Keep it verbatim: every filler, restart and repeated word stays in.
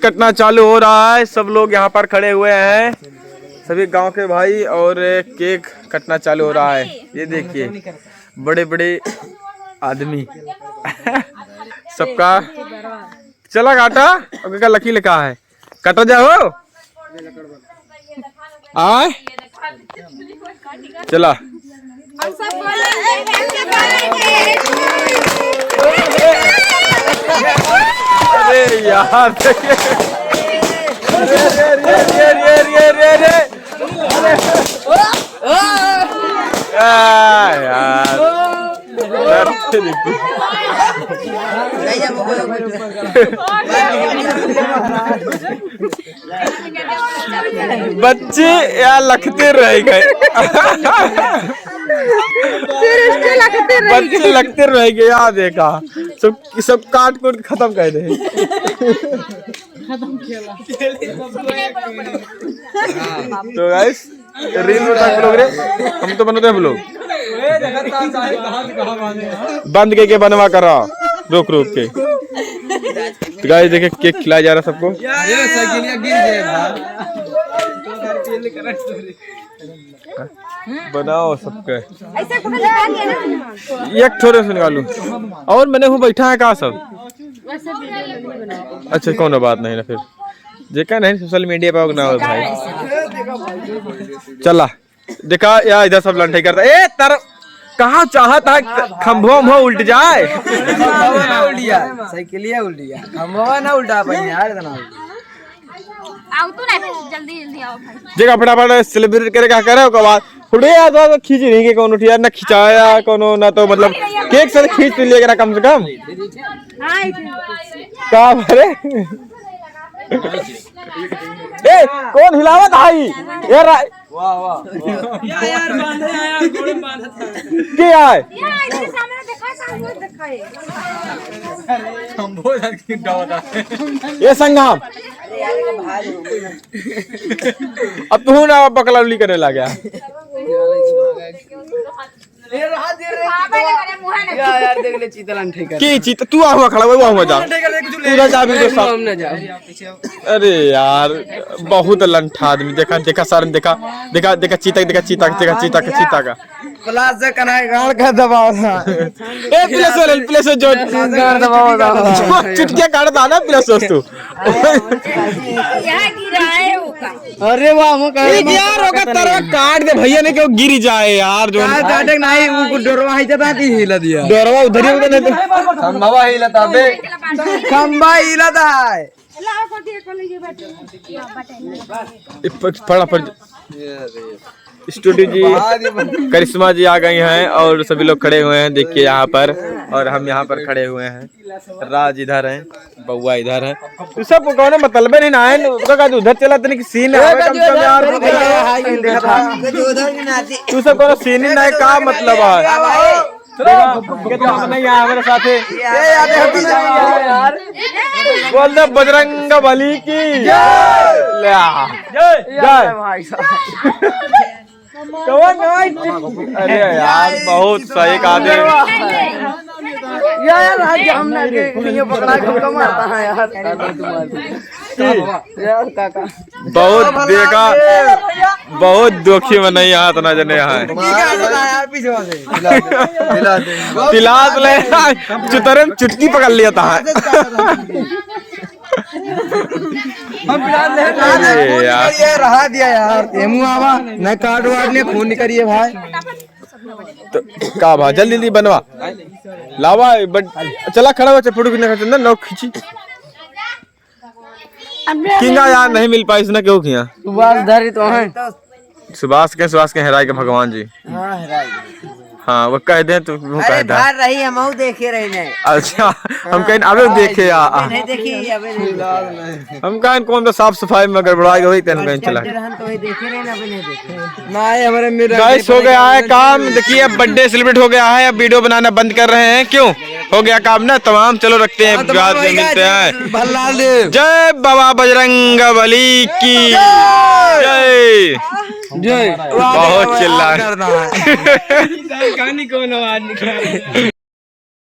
कटना चालू हो रहा है, सब लोग यहाँ पर खड़े हुए हैं, सभी गांव के भाई, और केक कटना चालू हो रहा है। ये देखिए, बड़े बड़े आदमी सबका। चला काटा, ओके का लकी लिखा है, काटा जाओ। आय, चला। हम सब बोले, "जय, जय, जय, जय।" अरे यार, देखिए। अरे, अरे, अरे। आ, यार। बच्चे या लखते रह गए। फिर उसके लखते रह बच्चे गए। लखते रह गए, या देखा, सब, सब काट कूट के खत्म कर दे। तो गाइस, रील बना vlog रे, हम तो बनाते हैं vlog। बंद के, के बनवा करा, रुक रुक के। तो गाइस, देखिए, केक खिलाया जा रहा सबको। ये साइकिलिया गिर गया भाई। बनाओ सबके। ऐसे पकड़ के आ गया ना। एक ठोरे से निकालू। और मैंने हूँ बैठा है का सब? अच्छा, कोनो बात नहीं ना फिर। जेका नहीं सोशल मीडिया पे ना हो भाई। चला। देखा या इधर सब लंठाई करता। ए तर कहाँ चाहत है खंभवा में उल्ट जाए। खंभवा ना उल्ट जाए, साइकिलिया उल्ट जाए, खंभवा ना उल्टा पाई यार इतना। आओ तू ना, जल्दी जल्दी आओ भाई। देखा फटाफट सेलिब्रेट करे का करे ओकर बाद फुटे यार तो खींच नहीं के कोनो ठिया ना खिंचाया कोनो ना तो मतलब केक से खींच तो लिया करा कम से कम। हाँ, इधर। का भरे? ए, कौन हिलावत आई? ए रा- वाह, वाह, वाह। या यार, बांधे आया, गोड़े में बांधत है। के आए? या, इधर सामने देखा, सामने देखा है। हम बहुत हद की डर है। ए संगम। अब तू ना बकलौली करे लगा। ए, रहा दे रे, बाबा ने मेरे मुंह में या, यार, देख ले, चीतल अंठे कर। की चीत-, तू आ हुआ खड़ा, वो हुआ जा। अंठे कर, देख, तू उधर जा, अभी तो हम ना जाओ। अरे यार, बहुत लंठा आदमी। देखा, देखा, सारन देखा, देखा, देखा, चीता, देखा, चीता, देखा, चीता का, चीता का। प्लास से कनाई गाड़ का दबाव था। ए, प्लस वाले, प्लस जो गाड़ दबाव था। चुटकिया काट था ना, प्लस तू। यहाँ गिरा है वो का। अरे वाह, हम कहे ए यार, ओका तरवा काट दे भैया, ने क्यों गिर जाए यार, जो काट, काटे के नहीं, वो डोरवा है जब आती हिला दिया। डोरवा उधर ही होता नहीं तो। खंभवा हिलता बे। खंभा हिलता है। ए, प-, पड़ा, पड़। स्टूडियो जी, करिश्मा जी आ गई हैं और सभी लोग खड़े हुए हैं, देखिए यहाँ पर, और हम यहाँ पर खड़े हुए हैं। राज इधर है, बउआ इधर है। तू सब को कौनो मतलबे नहीं ना है, उसका का उधर चला तनी कि सीन ए, आवे कम से कम यार। तू सब कौनो सीन ही ना है, का मतलब है? देखा, कितना नहीं आया मेरे साथे। बोल दे बजरंग बली की जय। ले आ। जय। जय। कौन है? अरे यार, बहुत सही कहा दे। यार, आज हम ना के, ये पकड़ा के हमको मारता है यार। यार, काका। बहुत देखा, बहुत दुखी में नहीं यहाँ इतना जने यहाँ है। ठीक है, यार, पीछे से। पिला दे, पिला दे। पिलास ले, चुतरे में चुटकी पकड़ लिया था। हम पिला दे। अरे यार। ये रहा दिया यार। एमू आवा, न काट वाट ले, खून निकलिए भाई। तो का भा, जल्दी जल्दी बनवा। लावा, बट चला खड़ा हो, फोटो खींचना, चंदन, लो खींची। किंगा यार नहीं मिल पाई, इसने क्यों किया? सुभाष धरी तो है। सुभाष के, सुभाष के हेराई के भगवान जी। हाँ, हेराई। हाँ, वो कह दे तो वो अरे कह दे। धार रही, हम देखे रहे नहीं। अच्छा, हम कहें अबे हाँ, देखे या। अबे नहीं देखी, अबे नहीं। हम कहें कौन तो साफ सफाई में गड़बड़ा गई, तेन कहें चला। रहन तो वही देखे रहे ना, अबे नहीं देखे। ना, ये हमारे मेरा गाइस, हो गया है काम। देखिए, अब बर्थडे सेलिब्रेट हो गया है, अब वीडियो बनाना बंद कर रहे हैं। क्यों? हो गया काम ना तमाम। चलो, रखते हैं, हाँ, बाद में मिलते हैं। भल्ला दे। जय बाबा बजरंग बली की जय। जय। जय। बहुत चिल्ला। कहानी कौन आवाज निकाल